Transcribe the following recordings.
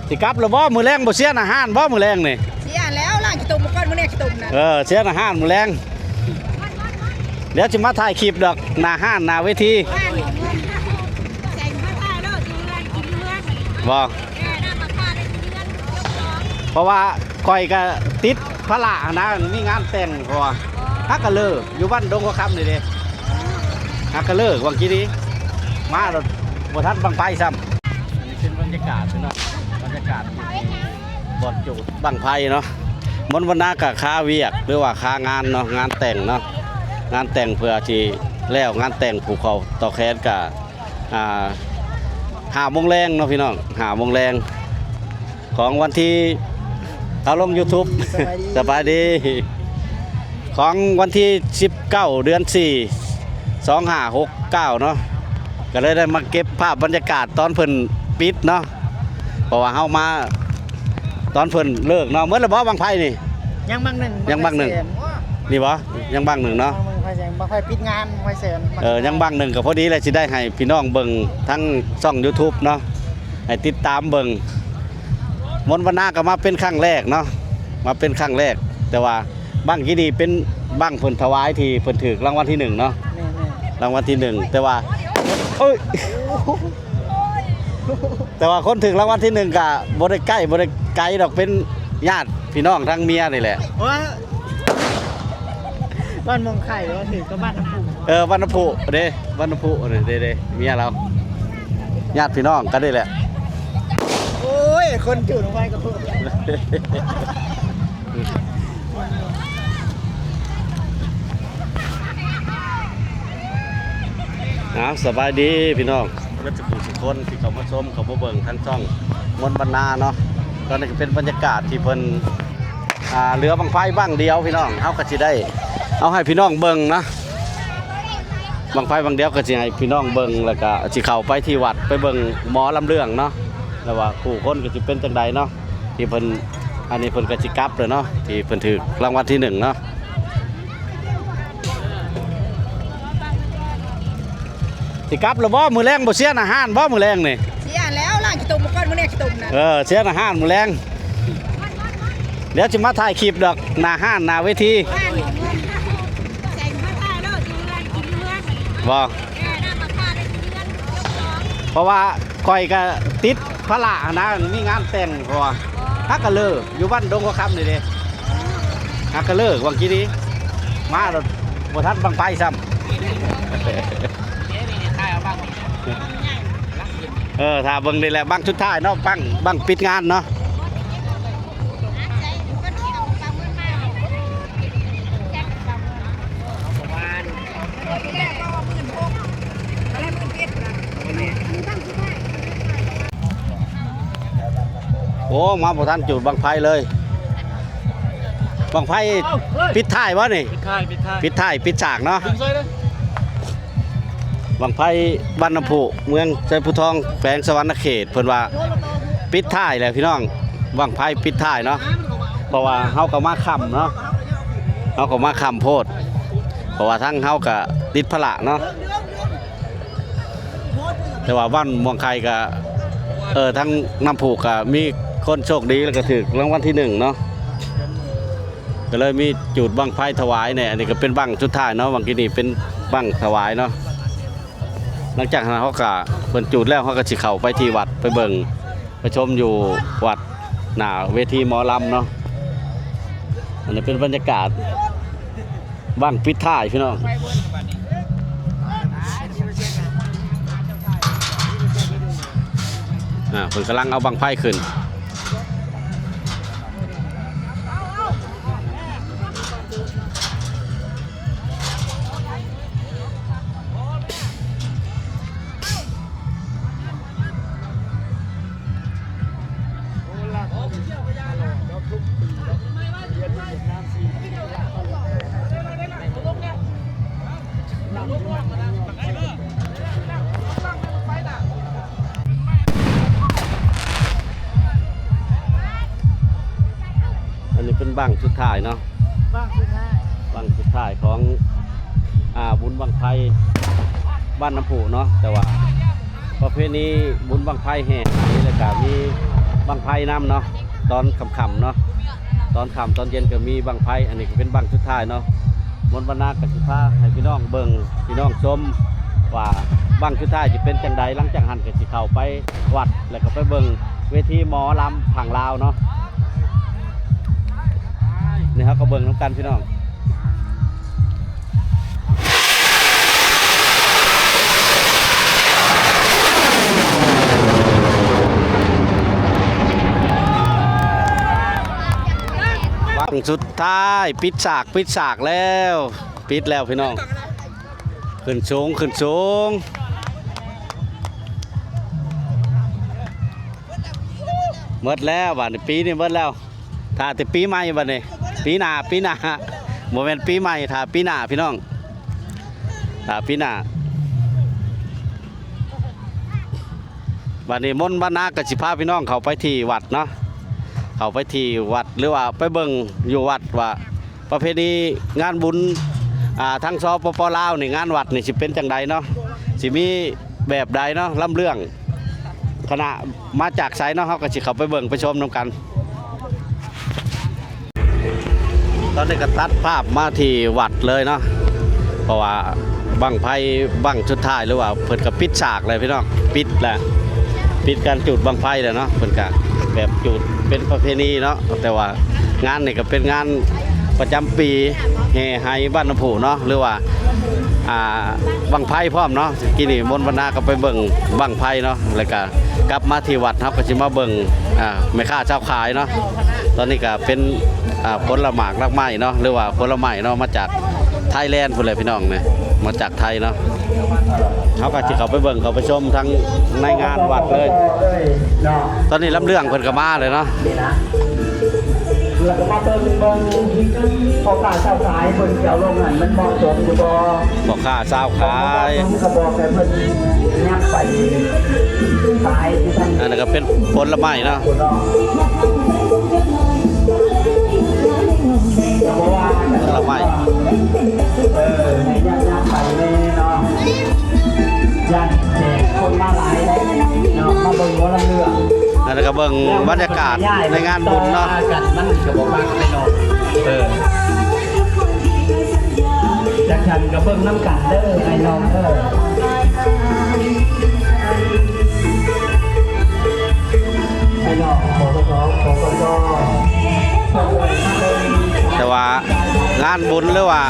ຊິກັບແລ້ວບໍ່? ມື້ແລງບໍ່ເຊຍໜ້າຮ້ານບໍ່? ມື້ແລງນີ້ ເຊຍແລ້ວ ລ້າງຂີ້ຕົມກ່ອນ ມື້ແລງຂີ້ຕົມນະ. ເອີ ເຊຍໜ້າຮ້ານມື້ແລງ. ດຽວຊິມາຖ່າຍຄລິບດອກ ໜ້າຮ້ານ ໜ້າເວທີ. ບໍ່ ເພາະວ່າຂ້ອຍກໍຕິດພາລະຫັ້ນນະ ມີງານແຕ່ງ ເພາະວ່າຮັກກະເລີຢູ່ບ້ານດົງຫົວຄຳນີ້ເດ້. ຮັກກະເລີຫວ່າງກີ້ນີ້ ມາແລ້ວບໍ່ທັນບັ້ງໄຟຊ້ຳ. ອັນນີ້ເປັນບັນຍາກາດເນາະ ບັນຍາກາດທີ່ບ່ອນຈູດບັ້ງໄຟເນາະ. ມົນວັນນາກໍຄາວຽກ ຫຼືວ່າຄາງານເນາະ ງານແຕ່ງເນາະ ງານແຕ່ງເພື່ອຊິແລ້ວ ງານແຕ່ງຜູກຄໍ່າຕໍ່ແຂນກໍ ອ່າ ຫ້າໂມງແລງເນາະພີ່ນ້ອງ ຫ້າໂມງແລງຂອງວັນທີ ເອົາລົງຢູທູບ. ສະບາຍດີ ສະບາຍດີ ຂອງວັນທີສິບເກົ້າ ເດືອນສີ່ ສອງຫ້າຫົກເກົ້າເນາະ. ກໍເລີຍໄດ້ມາເກັບພາບບັນຍາກາດຕອນເພິ່ນປິດເນາະ ເພາະວ່າເຮົາມາຕອນເພິ່ນເລີກເນາະ. ໝົດແລ້ວບໍ່ບັ້ງໄຟນີ້? ຍັງບັ້ງໜຶ່ງ ຍັງບັ້ງໜຶ່ງ ບັ້ງໄຟແສນ ນີ້ບໍ່? ຍັງບັ້ງໜຶ່ງເນາະ ບັ້ງໄຟແສນ ບັ້ງໄຟປິດງານ ບັ້ງໄຟແສນ. ເອີ ຍັງບັ້ງໜຶ່ງກໍພໍດີແລ້ວ ຊິໄດ້ໃຫ້ພີ່ນ້ອງເບິ່ງທັງຊ່ອງຢູທູບເນາະ ໃຫ້ຕິດຕາມເບິ່ງ. ມົນວັນນາກໍມາເປັນຄັ້ງແລກເນາະ ມາເປັນຄັ້ງແລກ ແຕ່ວ່າບັ້ງກີ້ນີ້ເປັນບັ້ງເພິ່ນຖວາຍທີ່ເພິ່ນຖືກລາງວັນທີໜຶ່ງເນາະ. ແມ່ນໆ ລາງວັນທີໜຶ່ງ ແຕ່ວ່າ ເອີຍ ແຕ່ວ່າຄົນຖືກລາງວັນທີໜຶ່ງກະບໍ່ໄດ້ໃກ້ບໍ່ໄດ້ໄກດອກ ເປັນຍາດພີ່ນ້ອງທາງເມຍນີ້ແຫຼະ. ໂອ້ຍ ບ້ານມ່ວງໄຂ່ ວ່າຖືກກັບບ້ານນ້ຳພຸ ເອີ ບ້ານນ້ຳພຸເດ້ ບ້ານນ້ຳພຸເດ້ ເດ້ ເມຍລາວ ຍາດພີ່ນ້ອງກັນນີ້ແຫຼະ. ໂອ້ຍ ຄົນຈູດໄຟກໍ ເອົາ ສະບາຍດີພີ່ນ້ອງເບິດສຸກຄົນທີ່ເຂົ້າມາຊົມ ເຂົ້າມາເບິ່ງທາງຊ່ອງມົນບັນນາເນາະ. ຕອນນີ້ກໍເປັນບັນຍາກາດທີ່ເພິ່ນ ອ່າ ເຫຼືອບັ້ງໄຟບັ້ງດຽວພີ່ນ້ອງ ເຮົາກໍຊິໄດ້ເອົາໃຫ້ພີ່ນ້ອງເບິ່ງນະ ບັ້ງໄຟບັ້ງດຽວກໍຊິໃຫ້ພີ່ນ້ອງເບິ່ງ ແລ້ວກໍຊິເຂົ້າໄປທີ່ວັດໄປເບິ່ງໝໍລຳເລື່ອງເນາະ ແລ້ວວ່າຜູ້ຄົນກໍຊິເປັນຈັ່ງໃດເນາະ. ທີ່ເພິ່ນ ອັນນີ້ເພິ່ນກໍຊິກັບແລ້ວເນາະ ທີ່ເພິ່ນຖືກລາງວັນທີໜຶ່ງເນາະ. ຊິກັບແລ້ວບໍ່? ມື້ແລງບໍ່ເຊຍໜ້າຮ້ານບໍ່? ມື້ແລງນີ້ ເຊຍແລ້ວ ລ້າງຂີ້ຕົມກ່ອນ ມື້ແລງຂີ້ຕົມນະ. ເອີ ເຊຍໜ້າຮ້ານມື້ແລງ. ດຽວຊິມາຖ່າຍຄລິບດອກ ໜ້າຮ້ານ ໜ້າເວທີ. ບໍ່? ເພາະວ່າຂ້ອຍກໍຕິດພາລະຫັ້ນນະ ມີງານແຕ່ງ ເພາະວ່າຮັກກະເລີຢູ່ບ້ານດົງຫົວຄຳນີ້ເດ້ ຮັກກະເລີຫວ່າງກີ້ນີ້ ມາແລ້ວບໍ່ທັນບັ້ງໄຟຊ້ຳ. ເອີ ຖ້າເບິ່ງນີ້ແຫຼະ ບັ້ງສຸດທ້າຍເນາະ ບັ້ງ ບັ້ງປິດງານເນາະ. ໂອ້ ມາບໍ່ທັນຈູດບັ້ງໄຟເລີຍ. ບັ້ງໄຟປິດທ້າຍບໍ່ນີ້? ປິດທ້າຍ ປິດທ້າຍ ປິດສາກເນາະ. ບັ້ງໄຟວັດນ້ຳພຸ ເມືອງໄຊພູທອງ ແຂວງສະຫວັນນະເຂດ ເພິ່ນວ່າປິດທ້າຍແລ້ວພີ່ນ້ອງ ບັ້ງໄຟປິດທ້າຍເນາະ. ເພາະວ່າເຮົາກໍມາຄ່ຳເນາະ ເຮົາກໍມາຄ່ຳໂພດ ເພາະວ່າທາງເຮົາກໍຕິດພາລະເນາະ. ແຕ່ວ່າບ້ານມ່ວງໄຂ່ກໍ ເອີ ທາງນ້ຳພຸກໍມີຄົນໂຊກດີ ແລ້ວກໍຖືກລາງວັນທີໜຶ່ງເນາະ ກໍເລີຍມີຈູດບັ້ງໄຟຖວາຍແດ່. ອັນນີ້ກໍເປັນບັ້ງສຸດທ້າຍເນາະ ບັ້ງກີ້ນີ້ເປັນບັ້ງຖວາຍເນາະ. ຫຼັງຈາກນັ້ນເຮົາກໍ ເພິ່ນຈູດແລ້ວ ເຮົາກໍຊິເຂົ້າໄປທີ່ວັດ ໄປເບິ່ງ ໄປຊົມຢູ່ວັດ ໜ້າເວທີໝໍລຳເນາະ. ອັນນີ້ເປັນບັນຍາກາດ ບັ້ງປິດທ້າຍພີ່ນ້ອງ. ອ່າ ເພິ່ນກຳລັງເອົາບັ້ງໄຟຂຶ້ນ. ອັນນີ້ເປັນບັ້ງສຸດທ້າຍເນາະ ບັ້ງສຸດທ້າຍ ບັ້ງສຸດທ້າຍຂອງ ອ່າ ບຸນບັ້ງໄຟບ້ານນ້ຳພຸເນາະ. ແຕ່ວ່າປະເພນີບຸນບັ້ງໄຟແຫ່ໄຫ ແລ້ວກະມີ ບັ້ງໄຟນຳເນາະ ຕອນຄ່ຳໆເນາະ ຕອນຄ່ຳຕອນເຢັນກໍມີບັ້ງໄຟ. ອັນນີ້ກໍເປັນບັ້ງສຸດທ້າຍເນາະ. ມົນວັນນາກໍຊິພາໃຫ້ພີ່ນ້ອງເບິ່ງ ພີ່ນ້ອງຊົມວ່າບັ້ງສຸດທ້າຍຊິເປັນຈັ່ງໃດ. ຫຼັງຈາກຫັ້ນກໍຊິເຂົ້າໄປວັດ ແລ້ວກໍໄປເບິ່ງເວທີໝໍລຳຝັ່ງລາວເນາະ. ນີ້ເຮົາກໍເບິ່ງນຳກັນພີ່ນ້ອງ. ບັ້ງສຸດທ້າຍ ປິດສາກ ປິດສາກແລ້ວ ປິດແລ້ວພີ່ນ້ອງ. ຂຶ້ນສູງ ຂຶ້ນສູງ ໝົດແລ້ວບາດນີ້ ປີນີ້ໝົດແລ້ວ. ຖ້າແຕ່ປີໃໝ່ບັດນີ້ ປີໜ້າ ປີໜ້າ ບໍ່ແມ່ນປີໃໝ່ ຖ້າປີໜ້າພີ່ນ້ອງ ຖ້າປີໜ້າ. ບັດນີ້ມົນວັນນາກໍຊິພາພີ່ນ້ອງເຂົ້າໄປທີ່ວັດເນາະ ເຂົ້າໄປທີ່ວັດ ຫຼືວ່າໄປເບິ່ງຢູ່ວັດວ່າ ປະເພນີງານບຸນ ອ່າ ທາງ ສປປ ລາວນີ້ ງານວັດນີ້ຊິເປັນຈັ່ງໃດເນາະ ຊິມີແບບໃດເນາະ ລຳເລື່ອງ ຄະນະມາຈາກໃສເນາະ ເຮົາກໍຊິເຂົ້າໄປເບິ່ງໄປຊົມນຳກັນ. ຕອນນີ້ກໍຕັດພາບມາທີ່ວັດເລີຍເນາະ ເພາະວ່າບັ້ງໄຟບັ້ງສຸດທ້າຍ ຫຼືວ່າເພິ່ນກໍປິດສາກແລ້ວພີ່ນ້ອງ ປິດແລ້ວ ປິດການຈູດບັ້ງໄຟແລ້ວເນາະ. ເພິ່ນກໍແບບຈູດເປັນປະເພນີເນາະ ແຕ່ວ່າງານນີ້ກໍເປັນງານປະຈຳປີແຫ່ໄຫບ້ານນ້ຳພຸເນາະ ຫຼືວ່າ ອ່າ ບັ້ງໄຟພ້ອມເນາະ. ກີ້ນີ້ມົນວັນນາກໍໄປເບິ່ງບັ້ງໄຟເນາະ ແລ້ວກໍກັບມາທີ່ວັດ ເຮົາກໍຊິມາເບິ່ງ ອ່າ ແມ່ຄ້າຊາວຂາຍເນາະ. ຕອນນີ້ກໍເປັນ ອ່າ ຜົນລະໝາກລາກໄມ້ເນາະ ຫຼືວ່າຜົນລະໄມ້ເນາະ ມາຈາກໄທແລນພຸ້ນແຫຼະພີ່ນ້ອງ ນີ້ມາຈາກໄທເນາະ. ເຮົາກໍຊິເຂົ້າໄປເບິ່ງ ເຂົ້າໄປຊົມທັງໃນງານວັດເລີຍ. ຕອນນີ້ລຳເລື່ອງເພິ່ນກໍມາແລ້ວເນາະ. ແລ້ວກໍມາເບິ່ງ ເບິ່ງພໍ່ຄ້າຊາວຂາຍເພິ່ນຈະເອົາລົງຫັ້ນ ມັນເໝາະສົມຢູ່ບໍ່? ພໍ່ຄ້າຊາວຂາຍ ເຂົາບອກໃຫ້ເພິ່ນຍັບໄປຂາຍຢູ່ທາງ ອັນນັ້ນກໍເປັນຜົນລະໄມ້ເນາະ ແລ້ວກໍວ່າ ຜົນລະໄມ້ ເອີ ໃຫ້ຍັບ ຍັບໄປແດ່ເນາະ. ຢ້ານແຂກຄົນມາຫຼາຍເນາະ ມາເບິ່ງໝໍລຳເລື່ອງ. ອັນນັ້ນກໍເບິ່ງບັນຍາກາດໃນງານບຸນເນາະ ກັນມັນກໍບໍ່ມັກແນ່ນອນ. ເອີ ຈັກຊັ້ນກໍເບິ່ງນຳກັນເດີອ້າຍນ້ອງເອີ. ແຕ່ວ່າງານບຸນ ຫຼືວ່າ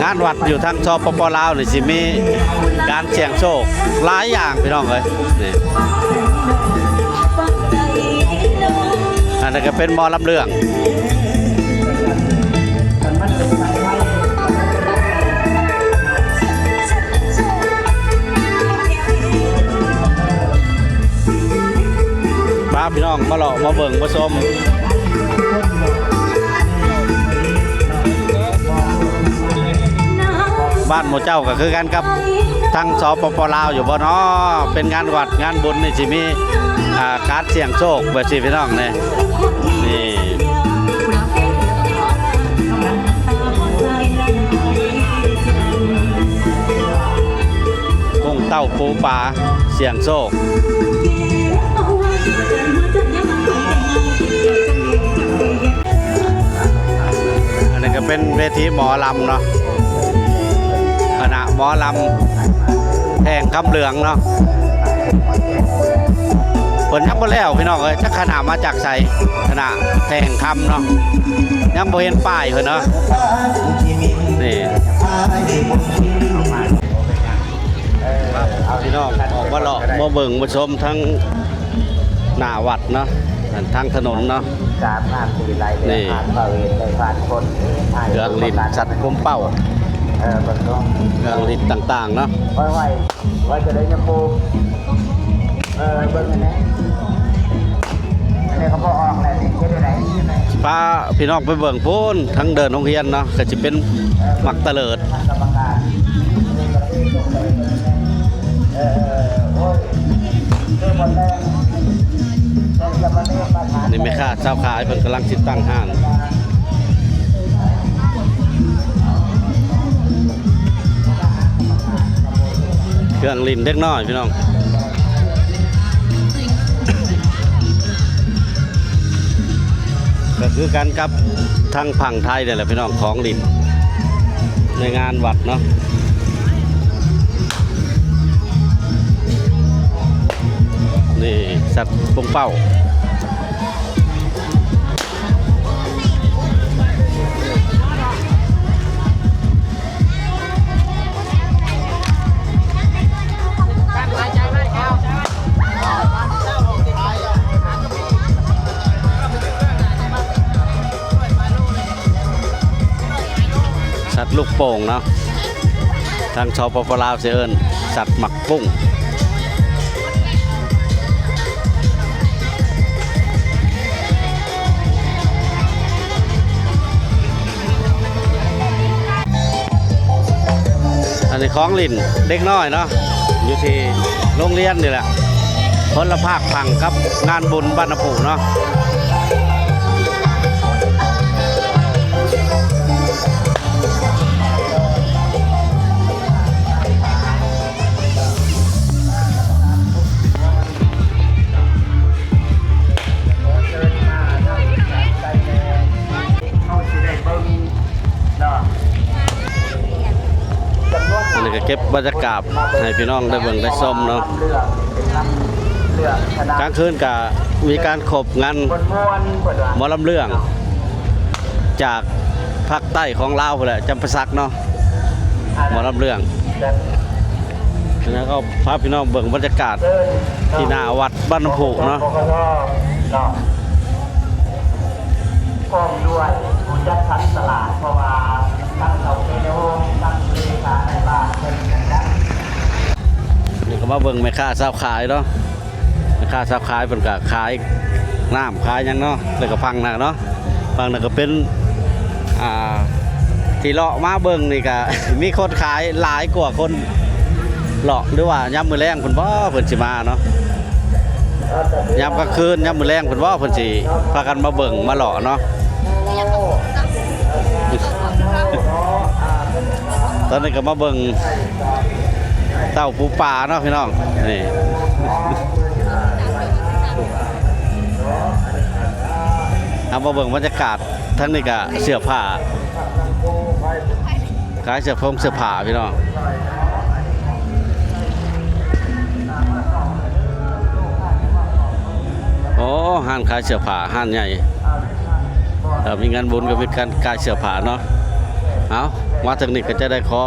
ງານວັດຢູ່ທາງ ສປປ ລາວນີ້ ຊິມີການສ່ຽງໂຊກຫຼາຍຢ່າງພີ່ນ້ອງເອີຍ. ນີ້ ອັນນັ້ນກໍເປັນໝໍລຳເລື່ອງ. ພາພີ່ນ້ອງມາເລາະມາເບິ່ງມາຊົມ ບ້ານໝູ່ເຈົ້າກໍຄືກັນກັບທາງ ສປປ ລາວ ຢູ່ບໍ່ນໍ? ເປັນງານວັດງານບຸນນີ້ ຊິມີ ອ່າ ການສ່ຽງໂຊກແບບຊີ້ພີ່ນ້ອງ ນີ້ ນີ້ ກຸ້ງເຕົ້າປູປາ ສ່ຽງໂຊກ. ອັນນີ້ກໍເປັນເວທີໝໍລຳເນາະ ຄະນະໝໍລຳແພງຄຳເຫຼືອງເນາະ. ເພິ່ນຍັງບໍ່ແລ້ວພີ່ນ້ອງເອີຍ ຈັກຄະນະມາຈາກໃສ ຄະນະແພງຄຳເນາະ ຍັງບໍ່ເຫັນປ້າຍເພິ່ນເນາະ. ນີ້ ພາພີ່ນ້ອງອອກມາເລາະມາເບິ່ງມາຊົມທັງໜ້າວັດເນາະ ທາງຖະໜົນເນາະ. ນີ້ ເຄື່ອງຫຼິ້ນສັດກົມເປົ້າ ເອີ ເບິ່ງເນາະ ເຄື່ອງຫຼິ້ນຕ່າງໆເນາະ. ໄວ້ ໄວ້ ໄວ້ຈະໄດ້ຍາໂປ ເອີ ເບິ່ງຫັ້ນແຫຼະ ອັນນີ້ກໍບໍ່ອອກແຫຼະ ນີ້ເຮັດໄດ້ໃດ. ພາພີ່ນ້ອງໄປເບິ່ງພຸ້ນ ທາງເດີ່ນໂຮງຮຽນເນາະ ກໍຊິເປັນໝາກຕະເຫຼີດ. ນີ້ແມ່ຄ້າຊາວຂາຍເພິ່ນກຳລັງຊິຕັ້ງຮ້ານ ເຄື່ອງຫຼິ້ນເດັກນ້ອຍພີ່ນ້ອງ. ຄືກັນກັບທາງຝັ່ງໄທນີ້ແຫຼະພີ່ນ້ອງ ຂອງຫຼິ້ນໃນງານວັດເນາະ. ນີ້ສັດປຸ້ງເປົ້າ. ສັດລູກໂປ່ງເນາະ ທາງ ສປປ ລາວ ຊິເອີ້ນສັດໝາກປຸ້ງ. ອັນນີ້ຂອງຫຼິ້ນເດັກນ້ອຍເນາະ ຢູ່ທີ່ໂຮງຮຽນນີ້ແຫຼະ ຄົນລະພາກຝັ່ງກັບງານບຸນວັດນ້ຳພຸເນາະ. ອັນນີ້ກໍເກັບບັນຍາກາດໃຫ້ພີ່ນ້ອງໄດ້ເບິ່ງໄດ້ຊົມເນາະ. ກາງຄືນກໍມີການຄົບງານໝໍລຳເລື່ອງ ຈາກພາກໃຕ້ຂອງລາວພຸ້ນແຫຼະ ຈຳປາສັກເນາະ ໝໍລຳເລື່ອງ. ແລ້ວກໍພາພີ່ນ້ອງເບິ່ງບັນຍາກາດທີ່ໜ້າວັດບ້ານນ້ຳພຸເນາະ. ພ້ອມດ້ວຍຜູ້ຈັດສັນຕະຫຼາດ ເພາະວ່າທັງເຖົ້າແກ່ໃນວົງ ທັງເລຂານາຍບ້ານເພິ່ນກັນ ນີ້ກໍມາເບິ່ງແມ່ຄ້າຊາວຂາຍເນາະ. ແມ່ຄ້າຊາວຂາຍເພິ່ນກໍຂາຍນ້ຳຂາຍຫຍັງເນາະ ແລ້ວກໍຝັ່ງນັ້ນເນາະ ຝັ່ງນັ້ນກໍເປັນ ອ່າ ທີ່ເລາະມາເບິ່ງນີ້ກໍມີຄົນຂາຍຫຼາຍກວ່າຄົນເລາະ ຫຼືວ່າຍາມມື້ແລງເພິ່ນບໍ່ ເພິ່ນຊິມາເນາະ. ຍາມກາງຄືນ ຍາມມື້ແລງເພິ່ນບໍ່ ເພິ່ນຊິພາກັນມາເບິ່ງມາເລາະເນາະ. ຕອນນີ້ກໍມາເບິ່ງເຕົ້າປູປາເນາະພີ່ນ້ອງ ນີ້ ເຮົາມາເບິ່ງບັນຍາກາດ ທາງນີ້ກໍເສື້ອຜ້າ ຂາຍເສື້ອຜົງເສື້ອຜ້າພີ່ນ້ອງ. ໂອ້ ຮ້ານຂາຍເສື້ອຜ້າ ຮ້ານໃຫຍ່ ເອີ ມີງານບຸນກໍມີການຂາຍເສື້ອຜ້າເນາະ. ເອົາ ມາເຖິງນີ້ກໍຈະໄດ້ຂໍ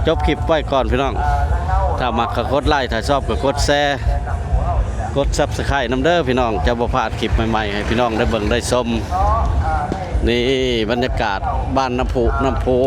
ຈົບຄລິບໄວ້ກ່ອນພີ່ນ້ອງ. ຖ້າມັກກໍກົດໄລ ຖ້າຊອບກໍກົດແຊ ກົດ Subscribe ນຳເດີພີ່ນ້ອງ ຈະບໍ່ພາດຄລິບໃໝ່ໆ ໃຫ້ພີ່ນ້ອງໄດ້ເບິ່ງໄດ້ຊົມ. ນີ້ບັນຍາກາດບ້ານນ້ຳພຸ ນ້ຳພຸ